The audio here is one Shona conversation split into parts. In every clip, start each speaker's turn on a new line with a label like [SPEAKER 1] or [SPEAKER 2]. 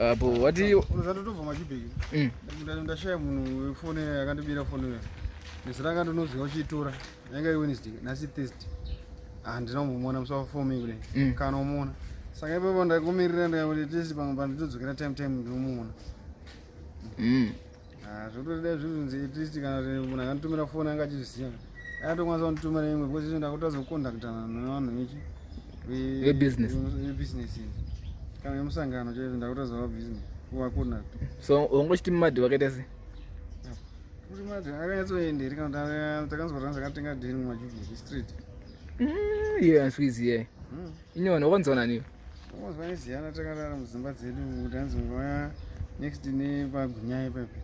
[SPEAKER 1] Apo wati
[SPEAKER 2] Unozatotobva machibheki. Ndashaya munhu wefoni akandibira foni uyo. Nezera ranga ndinoziva uchiitora. Yanga iri Wednesday, nhasi Thursday. Handina kumbomuona musi wa 4 May kudai. Kana umuona. Saka ipapo ndakumirira ndikakuti tisi pamwe panditodzokera time time ndinomuona. Ah, zvototi dai zvinonzi at least kana kuti munhu akanditumira foni anga achizviziva. Akatokwanisa kunditumira imwe because izvo ndakutadza kuconductana nevanhu vechi
[SPEAKER 1] Vebusiness.
[SPEAKER 2] Vebusiness iyi. Kana vemusangano chaizvo ndakutadza vabusiness kuvaconduct.
[SPEAKER 1] So wangochiti madhi wakaita sei?
[SPEAKER 2] Kuti madhi akanyatsoenda here kana kuti takanzwa kuti anzi akatenga dheni mumajubilee street.
[SPEAKER 1] Iye answizi iye. Inyona wakanzwa nani?
[SPEAKER 2] Wakanzwa neziyana takarara mudzimba dzedu kuti anzi nguva next nepagunyai pepe.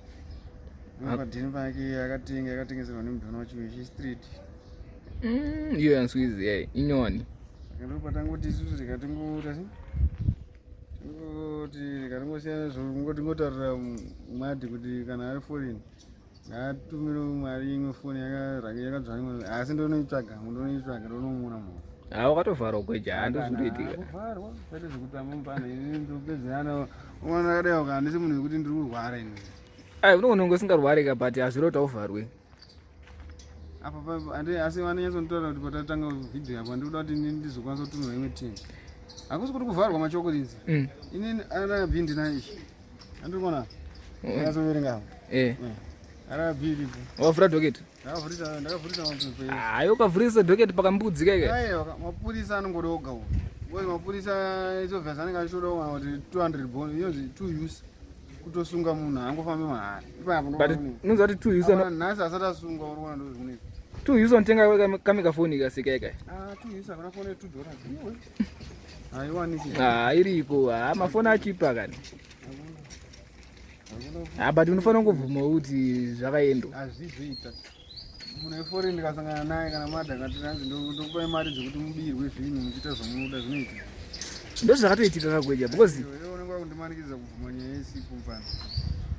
[SPEAKER 2] Padheni pake akatenga akatengeserwa nemudhona wacho wechi street.
[SPEAKER 1] Iye answizi iye inyoni.
[SPEAKER 2] Saka ndipo patangoti isusu tikatingoita sei? Tingoti tikatongosiyana zvongoti ngotaurira Madi kuti kana ari foreign ngaatumire mari imwe foni yakadzvanywa asi ndonoitsvaga ndonoitsvaga ndonomuona munhu.
[SPEAKER 1] Ah, wakatovharwa gweja handozvinoitika.
[SPEAKER 2] Kuvharwa kwete zvekutamba mupana ini ndopedzerana umwana akadai uka handisi munhu wekuti ndiri kurwara ini.
[SPEAKER 1] Ai unogona kunge usingarwarika but hazviroti auvharwe.
[SPEAKER 2] Apa pa asi vanonyatsonditora kuti patatanga video apo ndikuda kuti ini ndizokwanisa kutumira imwe team. Hakusi kuti kuvharwa machokorinzi. Ini RB ndinayo ichi. Andiri kuona. Ndakatsoverenga apo. RB iripo.
[SPEAKER 1] Wavhura docket?
[SPEAKER 2] Ndakavhurisa ndakavhurisa mapepa.
[SPEAKER 1] Hayi ukavhurisa docket pakambudzi keke.
[SPEAKER 2] Aiwa mapurisa anongoda oga uko. Because mapurisa izobvesa anenge achitoda kuwana kuti 200 bond inonzi 2 use. Kutosunga munhu haangofambi mahara. Ipapo
[SPEAKER 1] But unonzwa kuti 2 use
[SPEAKER 2] ano nhasi asati asungwa uri kuona ndozvinoita.
[SPEAKER 1] 2 use unotenga kamika foni kasika ika.
[SPEAKER 2] Ah 2 use hakuna foni 2 dollars. Iwe. Haiwaniki.
[SPEAKER 1] Ah iriko. Ah mafoni achipa kani. Ah but unofanira kungobvuma kuti zvakaendwa.
[SPEAKER 2] Hazvizoita. Munhu weforeign ndikasangana naye kana madha akati hanzi ndokupai mari dzekuti mubirwe zvinhu muchiita zvamunoda zvinoita.
[SPEAKER 1] Ndozvakatoitika kagweja because
[SPEAKER 2] iwe unenge wakundimanikidza kubvuma nyaya isipo mfana.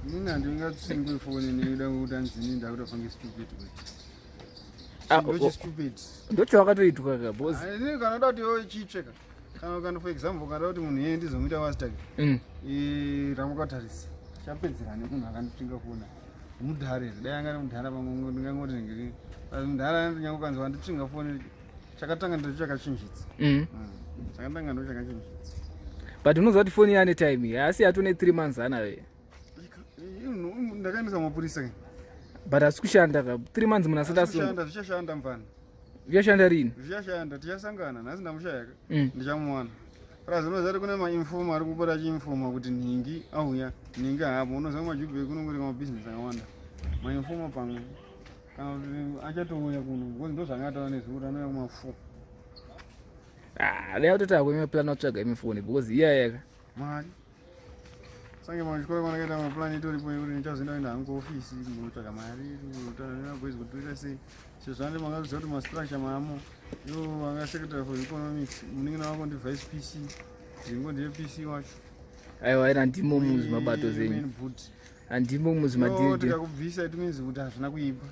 [SPEAKER 2] Inini handingatsingwe foni nekuda kwekuti hanzi inini ndakuda fange stupid kuti.
[SPEAKER 1] Ah,
[SPEAKER 2] Ndochi stupid.
[SPEAKER 1] Ndochawakatoitwa ka because
[SPEAKER 2] Inini kana uda kuti iwe chitsveka. Kana kana for example kana kuti munhu iye ndizomuita mastag. Ramukatarisa. Chapedzera nemunhu akanditinga foni. Mudhara here? Dai anga ari mudhara pamwe ndingangoti ndingiri. Mudhara nyange ukanzi wanditsvinga foni chakatanga ndicho chakachinjitsa. Chakatanga ndicho chakachinjitsa.
[SPEAKER 1] But unoziva kuti foni yane time asi yatone 3 months anayo.
[SPEAKER 2] Ndakaendesa mapurisa ke.
[SPEAKER 1] But asi kushanda ka 3 months munhu asati asunga.
[SPEAKER 2] Zvichashanda zvichashanda mfana.
[SPEAKER 1] Zvichashanda rini?
[SPEAKER 2] Zvichashanda tichasangana nhasi ndamushaya ka. Ndichamuwana. Plus unoziva kuti kune mainfoma ari kupota achiinfoma kuti nhingi auya nhingi haapo unoziva majubheki kunongori mabusiness akawanda mainfoma pamwe kana kuti achatouya kuno because ndozvanga ataura nezuro anouya kuma4.
[SPEAKER 1] Ah, dai watoti ako imwe plan watsvaga imwe foni because iya yaka.
[SPEAKER 2] Mari. Sange machikoro kwandakaita maplan itoripo yekuti ndichazoenda kuenda hangu kuofisi kunotsvaga mari kunotaura boys kuti toita sei sezvo ande makaziva kuti mastructure maamo ivo vanga secretary for economics munin'ina wako ndi vice PC ndingo ndiye PC wacho.
[SPEAKER 1] Aiwa ina ndimo muzvimabato zenyu. Handimo muzvimadhiri.
[SPEAKER 2] Tikakubvisa it means kuti hazvina kuipa.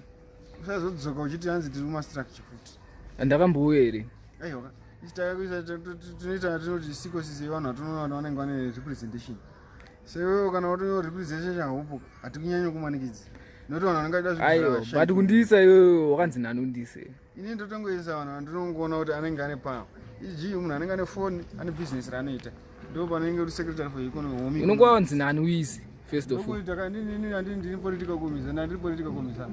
[SPEAKER 2] Usazodzoka uchiti hanzi tiri mumastructure futi.
[SPEAKER 1] Ndakambouya here?
[SPEAKER 2] Aiwa. Takakuisa tinoita tinoti sequences yevanhu vatinoona vanenge vane representation. So iwewe kana watonyora representation haupo hatikunyanyi kumanikidza. Nokuti vanhu vanenge vachida
[SPEAKER 1] Aiwa, but kundiisa iwewe wakanzi nani undiise?
[SPEAKER 2] Ini ndotongoisa vanhu vandinongoona kuti anenge ane power. E.g munhu anenge ane phone, ane business raanoita. Ndipo panenge uri secretary for economy home.
[SPEAKER 1] Unonge wanzi nani uise? First of all.
[SPEAKER 2] Ndokuita inini handini ndini political commissar, ndandiri political commissar.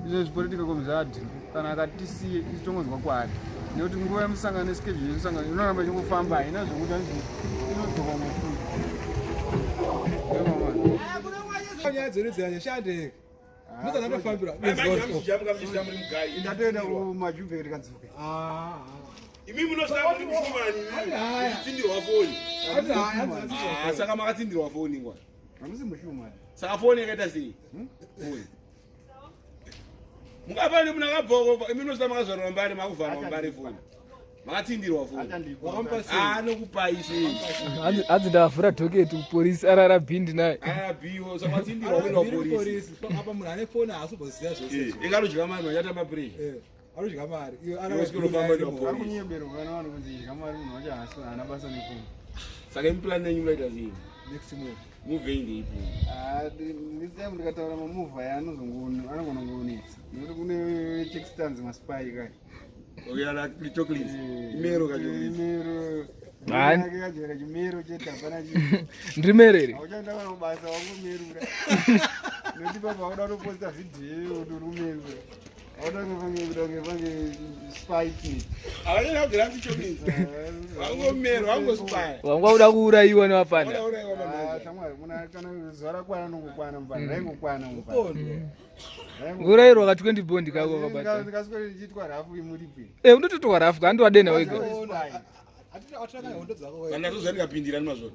[SPEAKER 2] Izvezvi political commissar adhiri kana akatisiye isu tongonzwa kwaari. Nekuti nguva yemusangano neschedule yemusangano inoramba ichingofamba haina zvekuti hanzi inodzoka kumashure.
[SPEAKER 3] Nyaya dzedu dziyanyashande.
[SPEAKER 2] Ndatoenda kumajubheki ndikadzoka.
[SPEAKER 4] Imi munosvika muri mushumani muchitsindirwa foni. Saka makatsindirwa foni ngwa.
[SPEAKER 2] Hamusi mushumani.
[SPEAKER 4] Saka foni yakaita sei? Foni. Mungafane munhu akabva imi munosvika makazvarwa mbare makuvharwa mbare foni. Makatsindirwa foni. Anokupai sei?
[SPEAKER 1] Hanzi ndavhura dhoketi kupolisi RRB ndinaye.
[SPEAKER 4] RRB wo saka matsindirwa kuenda kupolisi.
[SPEAKER 3] Apa munhu ane foni haasi kumboziva zvese.
[SPEAKER 4] Inganodya mari machatamba pressure.
[SPEAKER 3] Anodya mari. Iyo
[SPEAKER 2] Ari kunyeberwa kana vanhu kunzi idya mari munhu wacho haana basa nefoni.
[SPEAKER 4] Saka imi plan yenyu munoita sei?
[SPEAKER 3] Next move.
[SPEAKER 4] Move ndeipo?
[SPEAKER 2] Ah, this time ndikataura mamove aya anogona kungonetsa nekuti kune checkstands maspy kai.
[SPEAKER 4] Okuyala chocolates. Imero ka chocolates.
[SPEAKER 2] Imero.
[SPEAKER 1] Hayi.
[SPEAKER 2] Kajera chimero chete, hapana chii.
[SPEAKER 1] Ndiri merere.
[SPEAKER 2] Hauchaenda kana kubasa, wangomerura. Nekuti papa uda kutoposta vhidhiyo iyoyo kuti uri kumerura. Hauda kunge kuda kunge pange spy.
[SPEAKER 4] Avanyanya kugara chocolates. Vangomero, vangospy.
[SPEAKER 1] Wanga uda kuurayiwa nevapanda.
[SPEAKER 4] Wadauraiwa mamanja.
[SPEAKER 2] Shamwari, muna kana zuva rakwana nongokwana mupanda, raingokwana mupanda.
[SPEAKER 3] Pondwa.
[SPEAKER 1] Kuurayirwa ka 20 bond kako kabata.
[SPEAKER 2] Ndikaswere ndichiitwa rafu imuripi.
[SPEAKER 1] Eh, unototorwa rafu ka andowadena wega.
[SPEAKER 3] Atitanga hondo dzako wega.
[SPEAKER 4] Kana zozva ndikapindira nemazvona.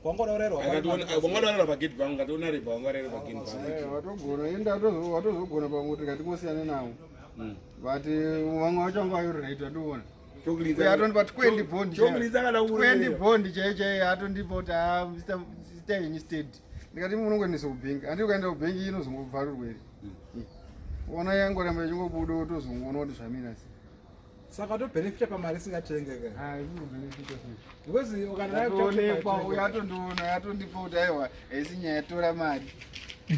[SPEAKER 3] Wanga udaurayirwa.
[SPEAKER 4] Wangadaurayirwa pagate pangu, ngationa reba wangarairwa pagate pangu.
[SPEAKER 2] Watogona enda watozogona pamwe kuti ngatingosiyane nawo. But vamwe vacho vanga vari right, watoona.
[SPEAKER 4] Chocolates.
[SPEAKER 2] Uye atondipa 20 bond.
[SPEAKER 4] Chocolates akada
[SPEAKER 2] 20
[SPEAKER 4] kuurayirwa.
[SPEAKER 2] bond chaiyo chaiyo atondipa kuti ah, Mr. Ita yenyu steady. Ndikati munongoendesa kubhengi. Handi ukaenda kubhengi inozongobvarurwa here? Ona yangoramba ichingobuda, wotozongoona kuti zvamira sei.
[SPEAKER 3] Saka tobhenefita pamari isingatengeka.
[SPEAKER 2] Ah, iri sei?
[SPEAKER 3] Because ukanaya
[SPEAKER 2] Ndatoonekwa uyo atondiona, atondipa kuti aiwa, haisi nyaya, tora mari.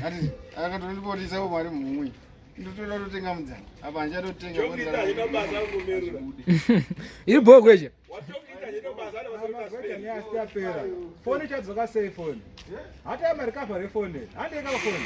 [SPEAKER 2] Ati akatondipa kuti isawo mari mumwe. Ndotoda kutotenga mudzana. Apa handichatotenga.
[SPEAKER 4] Chocolates hazvina basa, angomerura.
[SPEAKER 1] Iri bho kweshe.
[SPEAKER 4] Wachocolates hazvina basa, ana basa
[SPEAKER 3] Magweta
[SPEAKER 4] rekuspend.
[SPEAKER 3] nyaya yapera. Foni ichadzoka sei foni? Hata yamarikavha refoni. Handei kafoni.